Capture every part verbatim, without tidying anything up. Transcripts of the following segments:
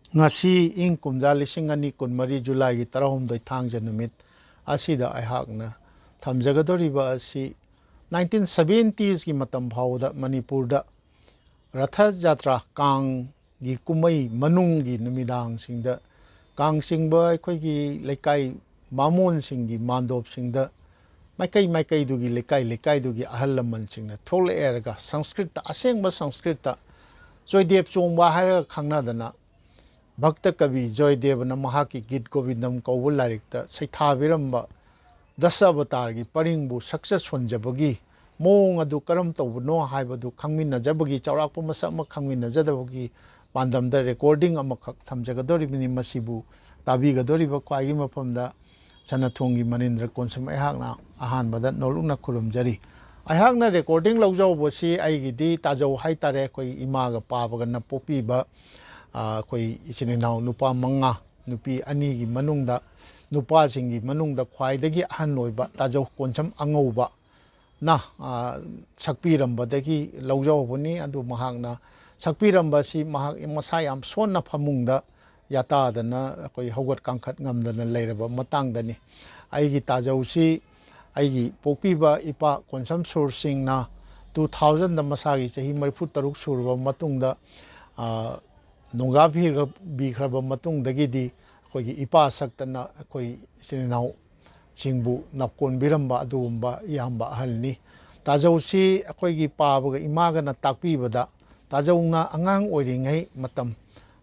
ꯉꯁꯤ ꯏꯪ ꯀꯨꯝꯖꯥ ꯂꯤꯁꯤꯡ ꯑꯅꯤ ꯀꯨꯟꯃꯔꯤ ꯖꯨꯂꯥꯏꯒꯤ ꯇꯔꯥꯍꯨꯝꯗꯣꯏ ꯊꯥꯡꯖ ꯅꯨꯃꯤꯠ ꯑꯁꯤꯗ ꯑꯩꯍꯥꯛꯅ ꯊꯝꯖꯒꯗꯧꯔꯤꯕ ꯑꯁꯤ ꯅꯥꯏꯟꯇꯤꯟ ꯁꯕꯦꯟꯇꯤꯁꯀꯤ ꯃꯇꯝ ꯐꯥꯎꯕꯗ ꯃꯅꯤꯄꯨꯔꯗ ꯔꯊ ꯖꯥꯇ꯭ꯔꯥ, ꯀꯥꯡꯒꯤ ꯀꯨꯝꯍꯩ ꯃꯅꯨꯡꯒꯤ ꯅꯨꯃꯤꯗꯥꯡꯁꯤꯡꯗ ꯀꯥꯡ ꯆꯤꯡꯕ ꯑꯩꯈꯣꯏꯒꯤ ꯂꯩꯀꯥꯏ ꯕꯥꯃꯣꯟꯁꯤꯡꯒꯤ ꯃꯥꯟꯗꯣꯞꯁꯤꯡꯗ ꯃꯥꯏꯀꯩ ꯃꯥꯏꯀꯩꯗꯨꯒꯤ ꯂꯩꯀꯥꯏ ꯂꯩꯀꯥꯏꯗꯨꯒꯤ ꯑꯍꯜ ꯂꯃꯟꯁꯤꯡꯅ ꯊꯣꯛꯂꯛꯑꯦꯔꯒ ꯁꯪꯁꯀ꯭ꯔꯤꯠꯇ, ꯑꯁꯦꯡꯕ ꯁꯪꯁꯀ꯭ꯔꯤꯠꯇ ꯖꯣꯏꯗꯦꯕ ꯆꯣꯡꯕ ꯍꯥꯏꯔꯒ ꯈꯪꯅꯗꯅ ꯚꯛꯇ ꯀꯕꯤ ꯖꯣꯏꯗꯦꯕꯅ ꯃꯍꯥꯛꯀꯤ ꯒꯤꯠ ꯒꯣꯕꯤꯟꯗꯝ ꯀꯧꯕ ꯂꯥꯏꯔꯤꯛꯇ ꯁꯩꯊꯥꯕꯤꯔꯝꯕ ꯗꯁ ꯑꯕꯇꯥꯔꯒꯤ ꯄꯔꯤꯡꯕꯨ ꯁꯛꯆ ꯁꯣꯟꯖꯕꯒꯤ ꯃꯑꯣꯡ ꯑꯗꯨ ꯀꯔꯝ ꯇꯧꯕꯅꯣ ꯍꯥꯏꯕꯗꯨ ꯈꯪꯃꯤꯟꯅꯖꯕꯒꯤ, ꯆꯥꯎꯔꯥꯛꯄ ꯃꯁꯛ ꯑꯃ ꯈꯪꯃꯤꯟꯅꯖꯗꯕꯒꯤ ꯄꯥꯟꯗꯝꯗ ꯔꯦꯀꯣꯔꯗꯤꯡ ꯑꯃꯈꯛ ꯊꯝꯖꯒꯗꯧꯔꯤꯕꯅꯤ꯫ ꯃꯁꯤꯕꯨ ꯇꯥꯕꯤꯒꯗꯧꯔꯤꯕ ꯈ꯭ꯋꯥꯏꯒꯤ ꯃꯐꯝꯗ ꯁꯅꯥꯊꯣꯡꯒꯤ ꯃꯅꯤꯟꯗ꯭ꯔ ꯀꯣꯟꯁꯝ ꯑꯩꯍꯥꯛꯅ ꯑꯍꯥꯟꯕꯗ ꯅꯣꯂꯨꯛꯅ ꯈꯨꯔꯨꯝꯖꯔꯤ꯫ ꯑꯩꯍꯥꯛꯅ ꯔꯦꯀꯣꯔꯗꯤꯡ ꯂꯧꯖꯍꯧꯕꯁꯤ ꯑꯩꯒꯤꯗꯤ ꯇꯥꯖꯧ ꯍꯥꯏꯇꯥꯔꯦ, ꯑꯩꯈꯣꯏ ꯏꯃꯥꯒ ꯄꯥꯕꯒꯅ ꯄꯣꯛꯄꯤꯕ, ꯑ, ꯑꯩꯈꯣꯏ ꯏꯆꯤꯟ ꯏꯅꯥꯎ ꯅꯨꯄꯥ ꯃꯉꯥ, ꯅꯨꯄꯤ ꯑꯅꯤꯒꯤ ꯃꯅꯨꯡꯗ, ꯅꯨꯄꯥꯁꯤꯡꯒꯤ ꯃꯅꯨꯡꯗ ꯈ꯭ꯋꯥꯏꯗꯒꯤ ꯑꯍꯟ ꯑꯣꯏꯕ ꯇꯥꯖꯧ ꯀꯣꯟꯁꯝ ꯑꯉꯧꯕ ꯅ, ꯑ, ꯁꯛꯄꯤꯔꯝꯕꯗꯒꯤ ꯂꯧꯖꯍꯧꯕꯅꯤ꯫ ꯑꯗꯨ ꯃꯍꯥꯛꯅ ꯁꯛꯄꯤꯔꯝꯕꯁꯤ ꯃꯍꯥꯛ ꯃꯁꯥ ꯌꯥꯝ ꯁꯣꯟꯅ ꯐꯃꯨꯡꯗ ꯌꯥꯇꯥꯗꯅ ꯑꯩꯈꯣꯏ ꯍꯧꯒꯠ ꯀꯥꯡꯈꯠ ꯉꯝꯗꯅ ꯂꯩꯔꯕ ꯃꯇꯥꯡꯗꯅꯤ꯫ ꯑꯩꯒꯤ ꯇꯥꯖꯧꯁꯤ ꯑꯩꯒꯤ ꯄꯣꯛꯄꯤꯕ ꯏꯄꯥ ꯀꯣꯟꯁꯝ ꯁꯨꯔ ꯁꯤꯡꯅ ꯇꯨ ꯊꯥꯎꯖꯟꯗ ꯃꯁꯥꯒꯤ ꯆꯍꯤ ꯃꯔꯤꯐꯨ ꯇꯔꯨꯛ ꯁꯨꯔꯕ ꯃꯇꯨꯡꯗ, ꯑ, ꯅꯣꯡꯒꯥ ꯄꯤꯈ꯭ꯔ-, ꯕꯤꯈ꯭ꯔꯕ ꯃꯇꯨꯡꯗꯒꯤꯗꯤ ꯑꯩꯈꯣꯏꯒꯤ ꯏꯄꯥ ꯁꯛꯇꯅ ꯑꯩꯈꯣꯏ ꯏꯆꯤꯟ ꯏꯅꯥꯎꯁꯤꯡꯕꯨ ꯅꯥꯎꯀꯣꯟꯕꯤꯔꯝꯕ ꯑꯗꯨꯒꯨꯝꯕ ꯏꯌꯥꯝꯕ ꯑꯍꯜꯅꯤ꯫ ꯇꯥꯖꯧꯁꯤ ꯑꯩꯈꯣꯏꯒꯤ ꯄꯥꯕꯒ ꯏꯃꯥꯒꯅ ꯇꯥꯛꯄꯤꯕꯗ ꯇꯥꯖꯧꯅ ꯑꯉꯥꯡ ꯑꯣꯏꯔꯤꯉꯩ ꯃꯇꯝ,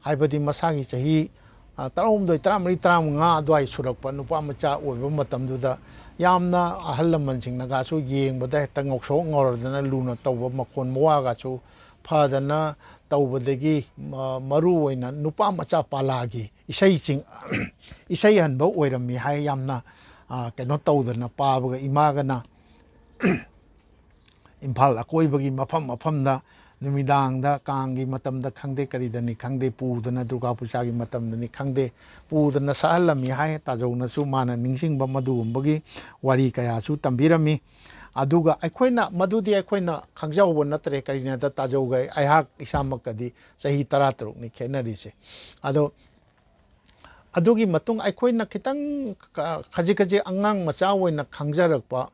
ꯍꯥꯏꯕꯗꯤ ꯃꯁꯥꯒꯤ ꯆꯍꯤ, ꯑ, ꯇꯔꯥꯍꯨꯝꯗꯣꯏ, ꯇꯔꯥꯃꯔꯤ, ꯇꯔꯥꯃꯉꯥ ꯑꯗꯨꯋꯥꯏ ꯁꯨꯔꯛꯄ ꯅꯨꯄꯥ ꯃꯆꯥ ꯑꯣꯏꯕ ꯃꯇꯝꯗꯨꯗ ꯌꯥꯝꯅ ꯑꯍꯜ ꯂꯃꯟꯁꯤꯡꯅꯒꯁꯨ ꯌꯦꯡꯕꯗ ꯍꯦꯛꯇ ꯉꯧꯁꯣꯛ ꯉꯧꯔꯗꯅ ꯂꯨꯅ ꯇꯧꯕ, ꯃꯈꯣꯟ ꯃꯋꯥꯒꯁꯨ ꯐꯗꯅ ꯇꯧꯕꯗꯒꯤ, ꯃ-, ꯃꯔꯨ ꯑꯣꯏꯅ ꯅꯨꯄꯥ ꯃꯆꯥ ꯄꯥꯂꯥꯒꯤ ꯏꯁꯩꯁꯤꯡ, ꯏꯁꯩ ꯍꯟꯕ ꯑꯣꯏꯔꯝꯃꯤ ꯍꯥꯏ꯫ ꯌꯥꯝꯅ, ꯑ, ꯀꯩꯅꯣ ꯇꯧꯗꯅ ꯄꯥꯕꯒ ꯏꯃꯥꯒꯅ ꯏꯝꯐꯥꯜ ꯑꯀꯣꯏꯕꯒꯤ ꯃꯐꯝ ꯃꯐꯝꯗ ꯅꯨꯃꯤꯗꯥꯡꯗ ꯀꯥꯡꯒꯤ ꯃꯇꯝꯗ ꯈꯪꯗꯦ, ꯀꯔꯤꯗꯅꯤ ꯈꯪꯗꯦ, ꯄꯨꯗꯅ, ꯗꯨꯔꯒꯥ ꯄꯨꯖꯥꯒꯤ ꯃꯇꯝꯗꯅꯤ ꯈꯪꯗꯦ, ꯄꯨꯗꯅ ꯁꯛꯍꯜꯂꯝꯃꯤ ꯍꯥꯏ꯫ ꯇꯥꯖꯧꯅꯁꯨ ꯃꯥꯅ ꯅꯤꯡꯁꯤꯡꯕ ꯃꯗꯨꯒꯨꯝꯕꯒꯤ ꯋꯥꯔꯤ ꯀꯌꯥꯁꯨ ꯇꯝꯕꯤꯔꯝꯃꯤ꯫ ꯑꯗꯨꯒ ꯑꯩꯈꯣꯏꯅ, ꯃꯗꯨꯗꯤ ꯑꯩꯈꯣꯏꯅ ꯈꯪꯖꯍꯧꯕ ꯅꯠꯇ꯭ꯔꯦ꯫ ꯀꯔꯤꯅꯣꯗ ꯇꯥꯖꯧꯒ ꯑꯩꯍꯥꯛ ꯏꯁꯥꯃꯛꯀꯗꯤ ꯆꯍꯤ ꯇꯔꯥ ꯇꯔꯨꯛꯅꯤ ꯈꯦꯠꯅꯔꯤꯁꯦ꯫ ꯑꯗꯣ ꯑꯗꯨꯒꯤ ꯃꯇꯨꯡ ꯑꯩꯈꯣꯏꯅ ꯈꯤꯇꯪ ꯈꯖꯤꯛ ꯈꯖꯤꯛ ꯑꯉꯥꯡ ꯃꯆꯥ ꯑꯣꯏꯅ ꯈꯪꯖꯔꯛꯄ,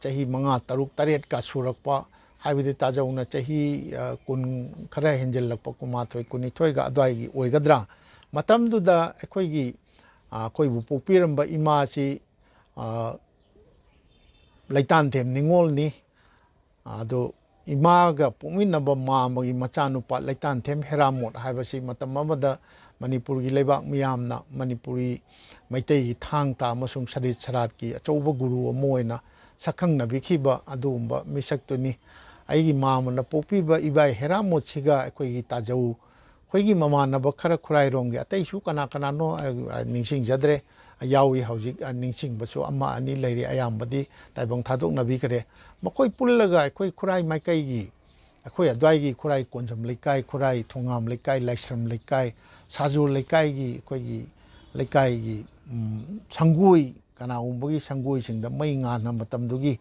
ꯆꯍꯤ ꯃꯉꯥ, ꯇꯔꯨꯛ, ꯇꯔꯦꯠꯀ ꯁꯨꯔꯛꯄ, ꯍꯥꯏꯕꯗꯤ ꯇꯥꯖꯧꯅ ꯆꯍꯤ ꯀꯨꯟ ꯈꯔ ꯍꯦꯟꯖꯤꯜꯂꯛꯄ, ꯀꯨꯟꯃꯥꯊꯣꯏ, ꯀꯨꯟꯅꯤꯊꯣꯏꯒ ꯑꯗꯨꯋꯥꯏꯒꯤ ꯑꯣꯏꯒꯗ꯭ꯔꯥ, ꯃꯇꯝꯗꯨꯗ ꯑꯩꯈꯣꯏꯒꯤ, ꯑꯩꯈꯣꯏꯕꯨ ꯄꯣꯛꯄꯤꯔꯝꯕ ꯏꯃꯥꯁꯤ ꯂꯩꯇꯥꯟꯊꯦꯝ ꯅꯤꯉꯣꯜꯅꯤ꯫ ꯑꯗꯨ ꯏꯃꯥꯒ ꯄꯣꯛꯃꯤꯟꯅꯕ ꯃꯥꯃꯒꯤ ꯃꯆꯥꯅꯨꯄꯥ ꯂꯩꯇꯥꯟꯊꯦꯝ ꯍꯦꯔꯥꯃꯣꯠ ꯍꯥꯏꯕꯁꯤ ꯃꯇꯝ ꯑꯃꯗ ꯃꯅꯤꯄꯨꯔꯒꯤ ꯂꯩꯕꯥꯛ ꯃꯤꯌꯥꯝꯅ ꯃꯅꯤꯄꯨꯔꯤ ꯃꯩꯇꯩꯒꯤ ꯊꯥꯡ ꯇꯥ ꯑꯃꯁꯨꯡ ꯁꯔꯤꯠ ꯁꯔꯥꯠꯀꯤ ꯑꯆꯧꯕ ꯒꯨꯔꯨ ꯑꯃ ꯑꯣꯏꯅ ꯁꯛꯈꯪꯅꯕꯤꯈꯤꯕ ꯑꯗꯨꯒꯨꯝꯕ ꯃꯤꯁꯛꯇꯨꯅꯤ꯫ ꯑꯩꯒꯤ ꯃꯥꯃꯅ ꯄꯣꯛꯄꯤꯕ ꯏꯕꯥꯏ ꯍꯦꯔꯥꯃꯣꯠꯁꯤꯒ ꯑꯩꯈꯣꯏꯒꯤ ꯇꯥꯖꯧ, ꯑꯩꯈꯣꯏꯒꯤ ꯃꯃꯥꯟꯅꯕ ꯈꯔ ꯈꯨꯔꯥꯏꯔꯣꯝꯒꯤ, ꯑꯇꯩꯁꯨ ꯀꯅꯥ ꯀꯅꯥꯅꯣ ꯅꯤꯡꯁꯤꯡꯖꯗ꯭ꯔꯦ, ꯌꯥꯎꯏ꯫ ꯍꯧꯖꯤꯛ ꯅꯤꯡꯁꯤꯡꯕꯁꯨ ꯑꯃ ꯑꯅꯤ ꯂꯩꯔꯤ, ꯑꯌꯥꯝꯕꯗꯤ ꯇꯥꯏꯕꯪ ꯊꯥꯗꯣꯛꯅꯕꯤꯈ꯭ꯔꯦ꯫ ꯃꯈꯣꯏ ꯄꯨꯜꯂꯒ ꯑꯩꯈꯣꯏ ꯈꯨꯔꯥꯏ ꯃꯥꯏꯀꯩꯒꯤ, ꯑꯩꯈꯣꯏ ꯑꯗꯨꯋꯥꯏꯒꯤ ꯈꯨꯔꯥꯏ ꯀꯣꯟꯖꯝ ꯂꯩꯀꯥꯏ, ꯈꯨꯔꯥꯏ ꯊꯣꯉꯥꯝ ꯂꯩꯀꯥꯏ, ꯂꯥꯏꯁ꯭ꯔꯝ ꯂꯩꯀꯥꯏ, ꯁꯥꯖꯨ ꯂꯩꯀꯥꯏꯒꯤ, ꯑꯩꯈꯣꯏꯒꯤ ꯂꯩꯀꯥꯏꯒꯤ ꯁꯪꯒꯣꯏ, ꯀꯅꯥꯒꯨꯝꯕꯒꯤ ꯁꯪꯒꯣꯏꯁꯤꯡꯗ ꯃꯩ ꯉꯥꯟꯅ ꯃꯇꯝꯗꯨꯒꯤ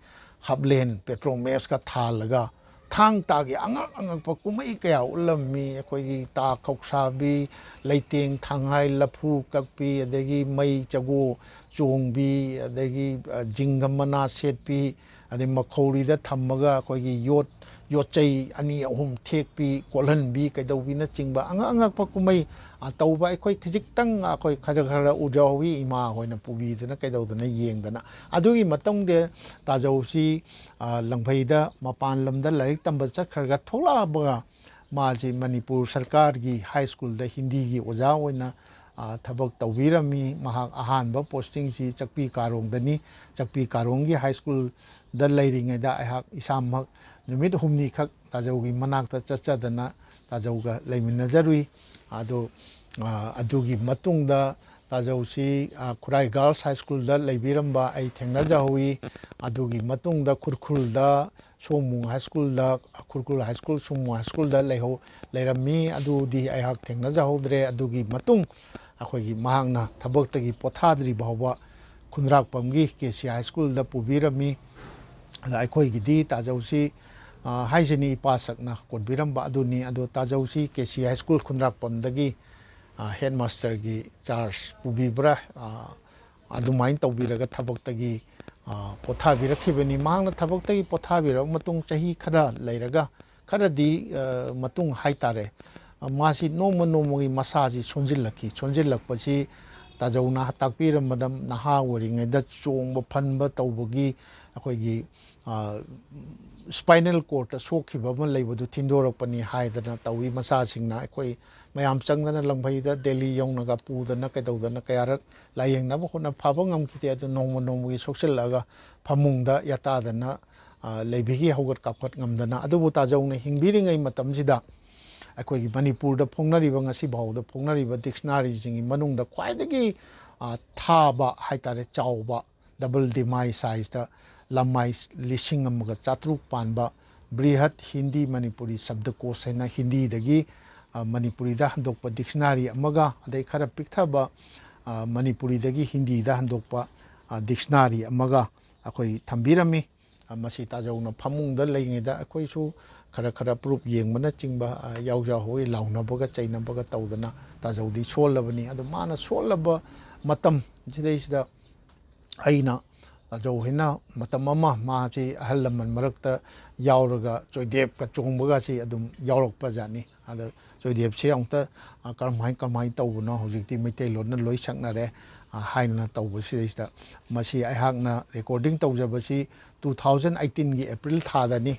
ꯍꯥꯞꯂꯦꯟ, ꯄꯦꯇ꯭ꯔꯣꯃꯦꯛꯁꯀ ꯊꯥꯜꯂꯒ ꯊꯥꯡ ꯇꯥꯒꯤ ꯑꯉꯛ ꯑꯉꯛꯄ ꯀꯨꯝꯍꯩ ꯀꯌꯥ ꯎꯠꯂꯝꯃꯤ꯫ ꯑꯩꯈꯣꯏꯒꯤ ꯇꯥ ꯈꯧꯁꯥꯕꯤ, ꯂꯩꯇꯦꯡ ꯊꯥꯡꯍꯥꯏ, ꯂꯐꯨ ꯀꯛꯄꯤ, ꯑꯗꯒꯤ ꯃꯩ ꯆꯒꯣ ꯆꯣꯡꯕꯤ, ꯑꯗꯒꯤ ꯖꯤꯡꯒ ꯃꯅꯥ ꯁꯦꯠꯄꯤ, ꯑꯗꯩ ꯃꯈꯧꯔꯤꯗ ꯊꯝꯃꯒ ꯑꯩꯈꯣꯏꯒꯤ ꯌꯣꯠ, ꯌꯣꯠꯆꯩ ꯑꯅꯤ ꯑꯍꯨꯝ ꯊꯦꯛꯄꯤ, ꯀꯣꯠꯍꯟꯕꯤ, ꯀꯩꯗꯧꯕꯤꯅꯆꯤꯡꯕ ꯑꯉꯛ ꯑꯉꯛꯄ ꯀꯨꯝꯍꯩ ꯇꯧꯕ ꯑꯩꯈꯣꯏ ꯈꯖꯤꯛꯇꯪ ꯑꯩꯈꯣꯏ ꯈꯔ ꯈꯔ ꯎꯖꯍꯧꯋꯤ, ꯏꯃꯥ ꯍꯣꯏꯅ ꯄꯨꯕꯤꯗꯅ ꯀꯩꯗꯧꯗꯅ ꯌꯦꯡꯗꯅ꯫ ꯑꯗꯨꯒꯤ ꯃꯇꯨꯡꯗ ꯇꯥꯖꯧꯁꯤ ꯂꯪꯐꯩꯗ ꯃꯄꯥꯟ ꯂꯝꯗ ꯂꯥꯏꯔꯤꯛ ꯇꯝꯕ ꯆꯠꯈ꯭ꯔꯒ ꯊꯣꯛꯂꯛꯑꯕꯒ ꯃꯥꯁꯤ ꯃꯅꯤꯄꯨꯔ ꯁꯔꯀꯥꯔꯒꯤ ꯍꯥꯏ ꯁ꯭ꯀꯨꯜꯗ ꯍꯤꯟꯗꯤꯒꯤ ꯑꯣꯖꯥ ꯑꯣꯏꯅ ꯊꯕꯛ ꯇꯧꯕꯤꯔꯝꯃꯤ꯫ ꯃꯍꯥꯛ ꯑꯍꯥꯟꯕ ꯄꯣꯁꯇꯤꯡꯁꯤ ꯆꯛꯄꯤ ꯀꯥꯔꯣꯡꯗꯅꯤ꯫ ꯆꯛꯄꯤ ꯀꯥꯔꯣꯡꯒꯤ ꯍꯥꯏ ꯁ꯭ꯀꯨꯜꯗ ꯂꯩꯔꯤꯉꯩꯗ ꯑꯩꯍꯥꯛ ꯏꯁꯥꯃꯛ ꯅꯨꯃꯤꯠ ꯍꯨꯝꯅꯤꯈꯛ ꯇꯥꯖꯧꯒꯤ ꯃꯅꯥꯛꯇ ꯆꯠꯆꯗꯅ ꯇꯥꯖꯧꯒ ꯂꯩꯃꯤꯟꯅꯖꯔꯨꯏ꯫ ꯑꯗꯣ ꯑꯗꯨꯒꯤ ꯃꯇꯨꯡꯗ ꯇꯥꯖꯧꯁꯤ ꯈꯨꯔꯥꯏ ꯒꯥꯔꯜꯁ ꯍꯥꯏ ꯁ꯭ꯀꯨꯜꯗ ꯂꯩꯕꯤꯔꯝꯕ ꯑꯩ ꯊꯦꯡꯅꯖꯍꯧꯏ꯫ ꯑꯗꯨꯒꯤ ꯃꯇꯨꯡꯗ ꯈꯨꯔꯈꯨꯜꯗ ꯁꯣꯃꯨ ꯍꯥꯏ ꯁ꯭ꯀꯨꯜꯗ, ꯈꯨꯔꯈꯨꯜ ꯍꯥꯏ ꯁ꯭ꯀꯨꯜ, ꯁꯣꯃꯨ ꯍꯥꯏ ꯁ꯭ꯀꯨꯜꯗ ꯂꯩꯍꯧ-, ꯂꯩꯔꯝꯃꯤ꯫ ꯑꯗꯨꯗꯤ ꯑꯩꯍꯥꯛ ꯊꯦꯡꯅꯖꯍꯧꯗ꯭ꯔꯦ꯫ ꯑꯗꯨꯒꯤ ꯃꯇꯨꯡ ꯑꯩꯈꯣꯏꯒꯤ ꯃꯍꯥꯛꯅ ꯊꯕꯛꯇꯒꯤ ꯄꯣꯊꯥꯗ꯭ꯔꯤ ꯐꯥꯎꯕ ꯈꯨꯟꯗ꯭ꯔꯥꯛꯄꯝꯒꯤ ꯀꯦ ꯁꯤ ꯍꯥꯏ ꯁ꯭ꯀꯨꯜꯗ ꯄꯨꯕꯤꯔꯝꯃꯤ꯫ ꯑꯗ ꯑꯩꯈꯣꯏꯒꯤꯗꯤ ꯇꯥꯖꯧꯁꯤ, ꯑ, ꯍꯥꯏꯖꯅꯤ, ꯏꯄꯥ ꯁꯛꯅ ꯀꯣꯟꯕꯤꯔꯝꯕ ꯑꯗꯨꯅꯤ꯫ ꯑꯗꯣ ꯇꯥꯖꯧꯁꯤ ꯀꯦ ꯁꯤ ꯍꯥꯏ ꯁ꯭ꯀꯨꯜ ꯈꯨꯟꯗ꯭ꯔꯥꯛꯄꯝꯗꯒꯤ, ꯑ, ꯍꯦꯗ ꯃꯥꯁꯇꯔꯒꯤ ꯆꯥꯔꯖ ꯄꯨꯕꯤꯕ꯭ꯔꯥ, ꯑ, ꯑꯗꯨꯃꯥꯏꯅ ꯇꯧꯕꯤꯔꯒ ꯊꯕꯛꯇꯒꯤ, ꯑ, ꯄꯣꯊꯥꯕꯤꯔꯛꯈꯤꯕꯅꯤ꯫ ꯃꯍꯥꯛꯅ ꯊꯕꯛꯇꯒꯤ ꯄꯣꯊꯥꯕꯤꯔꯕ ꯃꯇꯨꯡ ꯆꯍꯤ ꯈꯔ ꯂꯩꯔꯒ, ꯈꯔꯗꯤ, ꯑ, ꯃꯇꯨꯡ ꯍꯥꯏꯇꯥꯔꯦ, ꯑ, ꯃꯥꯁꯤ ꯅꯣꯡꯃ ꯅꯣꯡꯃꯒꯤ ꯃꯁꯥꯁꯤ ꯁꯣꯟꯖꯤꯜꯂꯛꯈꯤ꯫ ꯁꯣꯟꯖꯤꯜꯂꯛꯄꯁꯤ ꯇꯥꯖꯧꯅ ꯇꯥꯛꯄꯤꯔꯝꯕꯗ, ꯅꯍꯥ ꯑꯣꯏꯔꯤꯉꯩꯗ ꯆꯣꯡꯕ ꯐꯟꯕ ꯇꯧꯕꯒꯤ ꯑꯩꯈꯣꯏꯒꯤ, ꯑ, ꯁ꯭ꯄꯥꯏꯅꯦꯜ ꯀꯣꯔꯠꯇ ꯁꯣꯛꯈꯤꯕ ꯑꯃ ꯂꯩꯕꯗꯨ ꯊꯤꯟꯗꯣꯔꯛꯄꯅꯤ ꯍꯥꯏꯗꯅ ꯇꯧꯏ꯫ ꯃꯆꯥꯁꯤꯡꯅ ꯑꯩꯈꯣꯏ ꯃꯌꯥꯝ ꯆꯪꯗꯅ ꯂꯪꯐꯩꯗ ꯗꯦꯜꯂꯤ ꯌꯧꯅꯒ ꯄꯨꯗꯅ ꯀꯩꯗꯧꯗꯅ ꯀꯌꯥꯔꯛ ꯂꯥꯌꯦꯡꯅꯕ ꯍꯣꯠꯅ ꯐꯕ ꯉꯝꯈꯤꯗꯦ꯫ ꯑꯗꯨ ꯅꯣꯡꯃ ꯅꯣꯡꯃꯒꯤ ꯁꯣꯛꯆꯤꯜꯂꯛꯑꯒ ꯐꯃꯨꯡꯗ ꯌꯥꯇꯥꯗꯅ, ꯑ, ꯂꯩꯕꯤꯈꯤ, ꯍꯧꯒꯠ ꯀꯥꯈꯠ ꯉꯝꯗꯅ꯫ ꯑꯗꯨꯕꯨ ꯇꯥꯖꯧꯅ ꯍꯤꯡꯕꯤꯔꯤꯉꯩ ꯃꯇꯝꯁꯤꯗ ꯑꯩꯈꯣꯏꯒꯤ ꯃꯅꯤꯄꯨꯔꯗ ꯐꯣꯡꯅꯔꯤꯕ, ꯉꯁꯤ ꯐꯥꯎꯕꯗ ꯐꯣꯡꯅꯔꯤꯕ ꯗꯤꯛꯁꯅꯥꯔꯤꯁꯤꯡꯒꯤ ꯃꯅꯨꯡꯗ ꯈ꯭ꯋꯥꯏꯗꯒꯤ, ꯑ, ꯊꯥꯕ ꯍꯥꯏꯇꯥꯔꯦ, ꯆꯥꯎꯕ, ꯗꯕꯜ ꯗꯤꯃꯥꯏ ꯁꯥꯏꯖꯇ ꯂꯃꯥꯏ ꯂꯤꯁꯤꯡ ꯑꯃꯒ ꯆꯥꯇ꯭ꯔꯨꯛ ꯄꯥꯟꯕ ꯕ꯭ꯔꯤꯍꯠ ꯍꯤꯟꯗꯤ ꯃꯅꯤꯄꯨꯔꯤ ꯁꯕꯗꯀꯣꯁ ꯍꯥꯏꯅ ꯍꯤꯟꯗꯤꯗꯒꯤ, ꯑ, ꯃꯅꯤꯄꯨꯔꯤꯗ ꯍꯟꯗꯣꯛꯄ ꯗꯤꯛꯁꯅꯥꯔꯤ ꯑꯃꯒ, ꯑꯗꯩ ꯈꯔ ꯄꯤꯛꯊꯕ, ꯑ, ꯃꯅꯤꯄꯨꯔꯤꯗꯒꯤ ꯍꯤꯟꯗꯤꯗ ꯍꯟꯗꯣꯛꯄ, ꯑ, ꯗꯤꯛꯁꯅꯥꯔꯤ ꯑꯃꯒ ꯑꯩꯈꯣꯏ ꯊꯝꯕꯤꯔꯝꯃꯤ꯫ ꯑ, ꯃꯁꯤ ꯇꯥꯖꯧꯅ ꯐꯃꯨꯡꯗ ꯂꯩꯉꯩꯗ ꯑꯩꯈꯣꯏꯁꯨ ꯈꯔ ꯈꯔ ꯄ꯭ꯔꯨꯞ ꯌꯦꯡꯕꯅꯆꯤꯡꯕ, ꯑ, ꯌꯥꯎꯖꯍꯧꯋꯤ꯫ ꯂꯥꯎꯅꯕꯒ ꯆꯩꯅꯕꯒ ꯇꯧꯗꯅ ꯇꯥꯖꯧꯗꯤ ꯁꯣꯜꯂꯕꯅꯤ꯫ ꯑꯗꯣ ꯃꯥꯅ ꯁꯣꯜꯂꯕ ꯃꯇꯝ ꯁꯤꯗꯩꯁꯤꯗ ꯑꯩꯅ ꯇꯥꯖꯧ ꯍꯣꯏꯅ ꯃꯇꯝ ꯑꯃ ꯃꯥꯁꯤ ꯑꯍꯜ ꯂꯃꯟ ꯃꯔꯛꯇ ꯌꯥꯎꯔꯒ ꯆꯣꯏꯗꯦꯞꯀ ꯆꯣꯡꯕꯒꯁꯤ ꯑꯗꯨꯝ ꯌꯥꯎꯔꯛꯄ ꯖꯥꯠꯅꯤ꯫ ꯑꯗ ꯆꯣꯏꯗꯦꯞꯁꯦ ꯑꯃꯨꯛꯇ, ꯑ, ꯀꯔꯝꯍꯥꯏ, ꯀꯃꯥꯏꯅ ꯇꯧꯕꯅꯣ, ꯍꯧꯖꯤꯛꯇꯤ ꯃꯩꯇꯩꯂꯣꯟꯅ ꯂꯣꯏ ꯁꯛꯅꯔꯦ, ꯑ, ꯍꯥꯏꯅꯅ ꯇꯧꯕꯁꯤꯗꯩꯁꯤꯗ ꯃꯁꯤ ꯑꯩꯍꯥꯛꯅ ꯔꯦꯀꯣꯔꯗꯤꯡ ꯇꯧꯖꯕꯁꯤ ꯇꯨ ꯊꯥꯎꯖꯟ ꯑꯩꯠꯇꯤꯟꯒꯤ ꯑꯦꯄ꯭ꯔꯤꯜ ꯊꯥꯗꯅꯤ꯫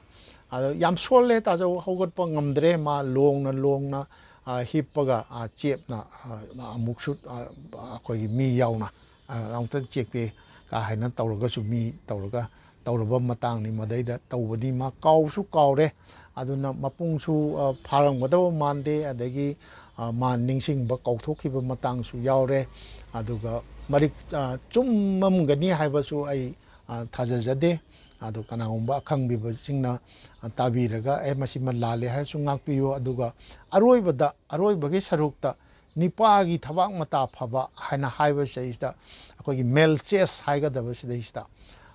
ꯑꯗꯣ ꯌꯥꯝ ꯁꯣꯜꯂꯦ ꯇꯥꯖꯧ, ꯍꯧꯒꯠꯄ ꯉꯝꯗ꯭ꯔꯦ꯫ ꯃꯥ ꯂꯣꯡꯅ ꯂꯣꯡꯅ, ꯑ, ꯍꯤꯞꯄꯒ, ꯑ, ꯆꯦꯞꯅ, ꯑ, ꯑꯃꯨꯛꯁꯨ, ꯑ, ꯑꯩꯈꯣꯏꯒꯤ ꯃꯤ ꯌꯥꯎꯅ, ꯑ, ꯑꯃꯨꯛꯇ ꯆꯦꯛꯄꯤ ꯀꯥ ꯍꯥꯏꯅ ꯇꯧꯔꯒꯁꯨ ꯃꯤ ꯇꯧꯔꯒ ꯇꯧꯔꯕ ꯃꯇꯥꯡꯅꯤ꯫ ꯃꯗꯩꯗ ꯇꯧꯕꯅꯤ꯫ ꯃꯥ ꯀꯥꯎꯁꯨ ꯀꯥꯎꯔꯦ꯫ ꯑꯗꯨꯅ ꯃꯄꯨꯡꯁꯨ, ꯑ, ꯐꯥꯔꯝꯒꯗꯕ ꯃꯥꯟꯗꯦ꯫ ꯑꯗꯒꯤ, ꯑ, ꯃꯥ ꯅꯤꯡꯁꯤꯡꯕ ꯀꯥꯎꯊꯣꯛꯈꯤꯕ ꯃꯇꯥꯡꯁꯨ ꯌꯥꯎꯔꯦ꯫ ꯑꯗꯨꯒ ꯃꯔꯤꯛ, ꯑ, ꯆꯨꯝꯃꯝꯒꯅꯤ ꯍꯥꯏꯕꯁꯨ ꯑꯩ, ꯑ, ꯊꯥꯖꯖꯗꯦ꯫ ꯑꯗꯨ ꯀꯅꯥꯒꯨꯝꯕ ꯑꯈꯪꯕꯤꯕꯁꯤꯡꯅ, ꯑ, ꯇꯥꯕꯤꯔꯒ, "ꯑꯦ, ꯃꯁꯤꯃ ꯂꯥꯜꯂꯦ" ꯍꯥꯏꯔꯁꯨ ꯉꯥꯛꯄꯤꯌꯨ꯫ ꯑꯗꯨꯒ ꯑꯔꯣꯏꯕꯗ, ꯑꯔꯣꯏꯕꯒꯤ ꯁꯔꯨꯛꯇ ꯅꯤꯄꯥꯒꯤ ꯊꯕꯥꯛ ꯃꯇꯥ ꯐꯕ ꯍꯥꯏꯅ ꯍꯥꯏꯕ ꯁꯤꯗꯩꯁꯤꯗ ꯑꯩꯈꯣꯏꯒꯤ ꯃꯦꯜ ꯆꯦꯁ ꯍꯥꯏꯒꯗꯕ ꯁꯤꯗꯩꯁꯤꯗ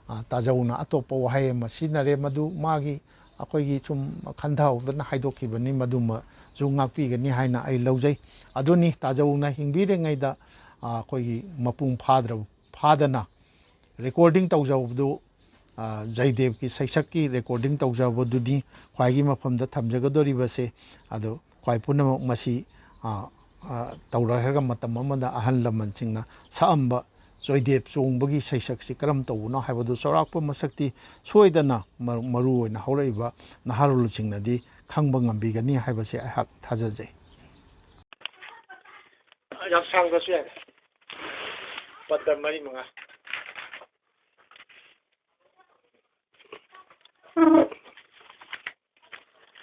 ꯑ, ꯇꯥꯖꯧꯅ ꯑꯇꯣꯞꯄ ꯋꯥꯍꯩ ꯑꯃ ꯁꯤꯖꯤꯟꯅꯔꯦ, ꯃꯗꯨ ꯃꯥꯒꯤ, ꯑꯩꯈꯣꯏꯒꯤ ꯁꯨꯝ ꯈꯟꯊꯍꯧꯗꯅ ꯍꯥꯏꯗꯣꯛꯈꯤꯕꯅꯤ, ꯃꯗꯨꯃꯁꯨ ꯉꯥꯛꯄꯤꯒꯅꯤ ꯍꯥꯏꯅ ꯑꯩ ꯂꯧꯖꯩ꯫ ꯑꯗꯨꯅꯤ, ꯇꯥꯖꯧꯅ ꯍꯤꯡꯕꯤꯔꯤꯉꯩꯗ, ꯑ, ꯑꯩꯈꯣꯏꯒꯤ ꯃꯄꯨꯡ ꯐꯥꯗ꯭ꯔꯕ, ꯐꯥꯗꯅ recording ꯇꯧꯖꯕꯗꯨ, ꯑ, ꯖꯌꯗꯦꯕꯀꯤ ꯁꯩꯁꯛꯀꯤ recording ꯇꯧꯖꯕꯗꯨꯅꯤ ꯈ꯭ꯋꯥꯏꯒꯤ ꯃꯐꯝꯗ ꯊꯝꯖꯒꯗꯧꯔꯤꯕꯁꯦ꯫ ꯑꯗꯣ ꯈ꯭ꯋꯥꯏ ꯄꯨꯝꯅꯃꯛ ꯃꯁꯤ, ꯑ, ꯑ, ꯇꯧꯔꯛꯈ꯭ꯔꯒ ꯃꯇꯝ ꯑꯃꯗ ꯑꯍꯜ ꯂꯃꯟꯁꯤꯡꯅ ꯁꯛꯑꯝꯕ ꯖꯣꯏꯗꯦꯕ ꯆꯣꯡꯕꯒꯤ ꯁꯩꯁꯛꯁꯤ ꯀꯔꯝ ꯇꯧꯕꯅꯣ ꯍꯥꯏꯕꯗꯨ ꯆꯥꯎꯔꯥꯛꯄ ꯃꯁꯛꯇꯤ ꯁꯣꯏꯗꯅ ꯃꯔꯨ, ꯃꯔꯨ ꯑꯣꯏꯅ ꯍꯧꯔꯛꯏꯕ ꯅꯍꯥꯔꯣꯜꯁꯤꯡꯅꯗꯤ ꯈꯪꯕ ꯉꯝꯕꯤꯒꯅꯤ ꯍꯥꯏꯕꯁꯦ ꯑꯩꯍꯥꯛ ꯊꯥꯖꯖꯩ꯫ ꯌꯥꯝ ꯁꯥꯡꯗ꯭ꯔꯁꯨ ꯌꯥꯔꯦ꯫ ꯄꯗ ꯃꯔꯤ ꯃꯉꯥ꯫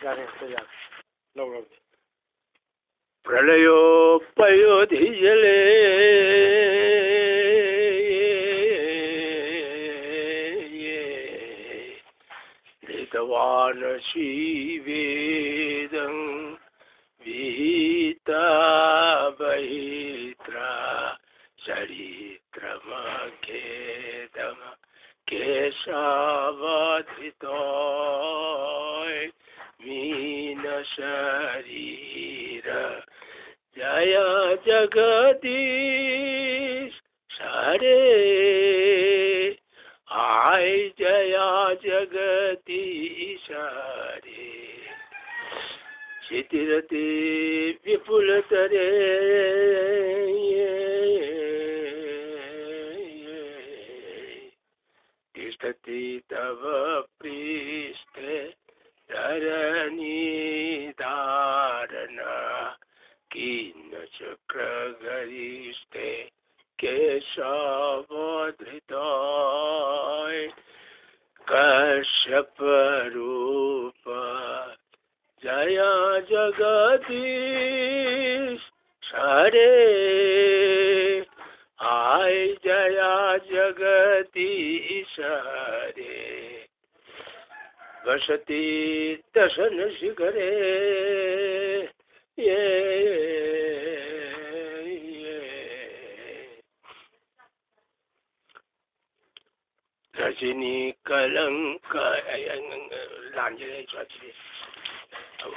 ꯌꯥꯔꯦ, ꯑꯗꯨ ꯌꯥꯔꯦ꯫ ꯂꯧꯔꯕꯅꯤ꯫ ꯄ꯭ꯔꯂꯌꯣ ꯄꯌꯣ ꯙꯤꯖꯂꯦ ꯙꯤꯇꯋꯥꯅ ꯁꯤꯕꯦꯗꯪ ꯚꯤꯇ ꯕꯍꯤꯇ꯭ꯔ ꯆꯔꯤꯇ꯭ꯔ ꯃꯈꯦꯗꯃ ꯀꯦꯁꯥꯕ ꯙꯤꯇꯣꯏ ꯃꯤꯅ ꯁꯔꯤꯔ ꯖꯌ ꯖꯒꯗꯤꯁ ꯁꯔꯦ ꯑꯥꯏ ꯖꯌ ꯖꯒꯗꯤꯁ ꯍꯔꯦ ꯁꯤꯇꯤꯔꯇꯤ ꯕꯤꯄꯨꯂ ꯇꯔꯦ ꯇꯤꯁꯇꯇꯤ ꯇꯕ ꯄ꯭ꯔꯤꯁꯇꯦ ꯙꯔꯅꯤ ꯙꯥꯔꯅ ꯀꯤꯟꯅ ꯆꯀ꯭ꯔ ꯒꯔꯤꯁꯇꯦ ꯀꯦꯁꯥꯕ ꯙꯤꯇꯣꯏ ꯀꯁ꯭ꯌꯄ ꯔꯨꯄ ꯖꯌ ꯖꯒꯗꯤꯁ ꯍꯔꯦ ꯑꯥꯏ ꯖꯌ ꯖꯒꯗꯤꯁ ꯍꯔꯦ ꯚꯁꯇꯤ ꯇꯁꯅ ꯁꯤꯈꯔꯦ ꯌꯦ ꯌꯦ ꯁꯤꯅꯤ ꯀꯂꯪꯀ꯫ ꯑꯩ, ꯑꯩ, ꯂꯥꯟꯖꯔꯦ ꯑꯩꯁꯨ ꯑꯗꯨꯗꯤ꯫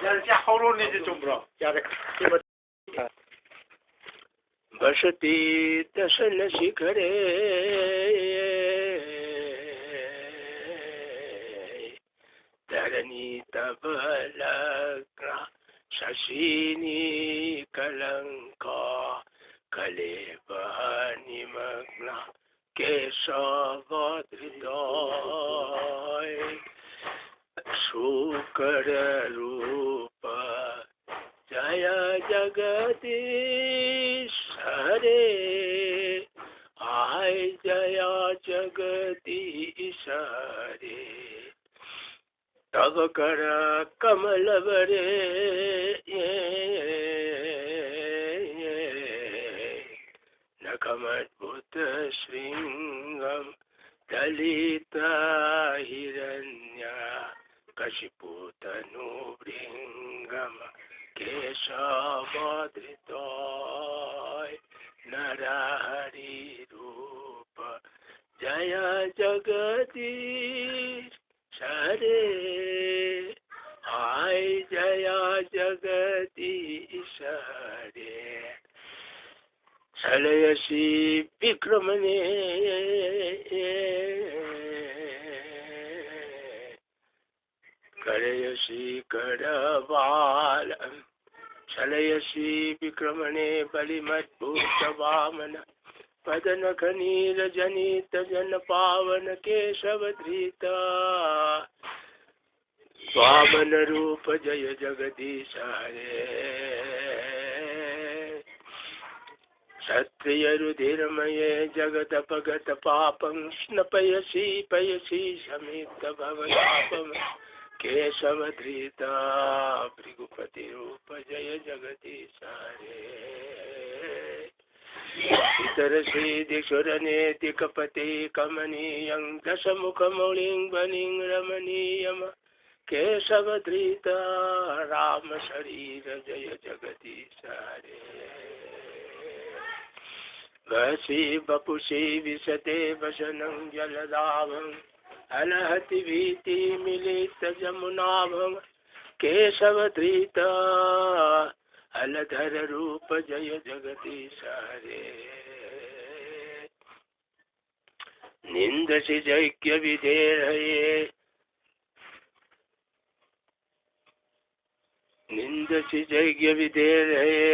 ꯌꯥꯔꯦ, ꯁꯤ ꯍꯧꯔꯣꯅꯦ, ꯁꯤ ꯆꯨꯝꯕ꯭ꯔꯣ? ꯌꯥꯔꯦ꯫ ꯕꯁꯇꯤ ꯗꯁꯅ ꯁꯤꯈꯔꯦ, ꯙꯔꯅꯤ ꯇꯕꯂꯒ꯭ꯅ, ꯁꯁꯤꯅꯤ ꯀꯂꯪꯀ, ꯀꯂꯦꯕꯔ ꯅꯤꯃꯒ꯭ꯅ, ꯀꯦꯁꯕꯗ꯭ꯔꯤꯇ꯫ ꯁꯨꯀꯔ ꯔꯨꯄ ꯖꯌ ꯖꯒꯗꯤꯁ ꯍꯔꯦ, ꯍꯥꯏ ꯖꯌ ꯖꯒꯗꯤꯁ ꯍꯔꯦ, ꯇꯕ ꯀꯔ ꯀꯃꯂꯕꯔꯦ, ꯅꯈꯃద్ꯚꯨꯇꯁ꯭ꯔꯤꯡꯒꯝ ꯗꯂꯤꯇ ꯍꯤꯔꯟꯌ ꯀꯁꯤꯄꯨ ꯇꯅꯨ ꯚ꯭ꯔꯤꯡꯒꯝ ꯀꯦꯁꯕꯗ꯭ꯔꯤꯇ, ꯅꯔꯍꯔꯤ ꯔꯨꯄ ꯖꯌ ꯖꯒꯗꯤꯁ ꯍꯔꯦ, ꯍꯥꯏ ꯖꯌ ꯖꯒꯗꯤꯁ ꯍꯔꯦ, ꯁꯂꯌꯁꯤ ꯕꯤꯀ꯭ꯔꯃꯅꯦ, ꯀꯔꯌꯁꯤ ꯀꯔ ꯕꯥꯂ, ꯁꯂꯌꯁꯤ ꯕꯤꯀ꯭ꯔꯃꯅꯦ ꯕꯂꯤꯃꯠ ꯚꯨꯇ ꯚꯥꯃꯅ, ꯄꯗ ꯅꯈ ꯅꯤꯔ ꯖ ꯅꯤꯇ ꯖ ꯅ ꯄꯥ ꯚ ꯅ ꯀꯦ ꯁ ꯚ ꯙ꯭ꯔꯤ ꯇ, ꯚꯥ ꯃ ꯅ ꯔꯨ ꯄ ꯖ ꯌꯥ ꯖ ꯒ ꯗꯤ ꯁ ꯍ ꯔꯦ꯫ ꯁ ꯇ꯭ꯔꯤ ꯌ ꯔꯨ ꯙꯤ ꯔ ꯃ ꯌꯦ ꯖ ꯒ ꯙ ꯄ ꯒ ꯙ ꯄ ꯄ ꯪ ꯁ ꯅ ꯄ ꯌ ꯁꯤ ꯄ ꯌ ꯁꯤ ꯁ ꯃ ꯌ ꯙ ꯚ ꯒ ꯙ ꯄ ꯃ ꯀꯦ ꯁ ꯚ ꯙ꯭ꯔꯤ ꯇ ꯚ꯭ꯔꯤ ꯒꯨ ꯄ ꯇꯤ ꯔꯨ ꯄ ꯖ ꯌ ꯖ ꯒ ꯗꯤ ꯁ ꯍ ꯔꯦ꯫ ꯁꯤꯇꯔ ꯁꯤꯗꯤ ꯁꯨꯔ ꯅꯦ ꯇꯤ ꯀ ꯄ ꯇꯤ ꯀ ꯃ ꯅꯤ ꯌꯪ ꯗ ꯁ ꯃꯨ ꯈ ꯃꯧ ꯂꯤꯡ ꯚ ꯅꯤꯡ ꯔ ꯃ ꯅꯤ ꯌ ꯃ ꯀꯦ ꯁ ꯚ ꯙ꯭ꯔꯤ ꯇ ꯔꯥ ꯃ ꯁ ꯔꯤ ꯔ ꯖ ꯌ ꯖ ꯒ ꯗꯤ ꯁ ꯍ ꯔꯦ꯫ वसि वपुषि विशदे वसनं जलदाभं अलहति भीति मिलित जमुनाभं केशव धृत अलधर रूप जय जगदीश हरे। निंदसि यज्ञ विधेर्हये निंदसि यज्ञ विधेर्हये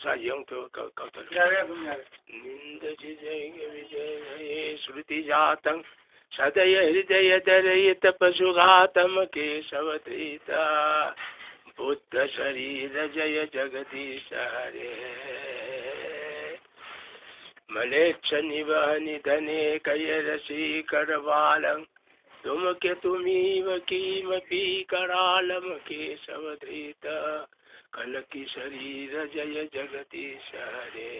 ꯁꯥ ꯌꯦꯡꯊꯣꯛ ꯀꯧꯊꯔꯣ꯫ ꯌꯥꯔꯦ, ꯑꯗꯨꯝ ꯌꯥꯔꯦ꯫ ꯅꯤꯟꯗꯁꯤ ꯖꯩꯒ ꯕꯤꯖꯩ ꯍꯌꯦ ꯁ꯭ꯔꯨꯇꯤ ꯖꯥꯇꯪ ꯁꯗꯌ ꯍ꯭ꯔꯤꯗꯌ ꯗꯔꯌꯤꯇ ꯄꯁꯨ ꯘꯥꯇꯝ ꯀꯦꯁꯕ ꯙ꯭ꯔꯤꯇ ꯕꯨꯗꯙ ꯁꯔꯤꯔ ꯖꯌ ꯖꯒꯗꯤꯁ ꯍꯔꯦ꯫ ꯃ꯭ꯂꯦꯆ ꯅꯤꯕꯍ ꯅꯤꯙꯅꯦ ꯀꯌ ꯔꯁꯤ ꯀꯔ ꯕꯥꯂꯪ ꯙꯨꯃ ꯀꯦꯇꯨ ꯃꯤꯚ ꯀꯤꯃ ꯄꯤ ꯀꯔꯥꯂ ꯃ ꯀꯦ ꯁꯚ ꯙ꯭ꯔꯤꯇ ꯀꯅ ꯀꯤ ꯁꯔꯤꯔ ꯖꯌ ꯖꯒꯗꯤꯁ ꯍꯔꯦ꯫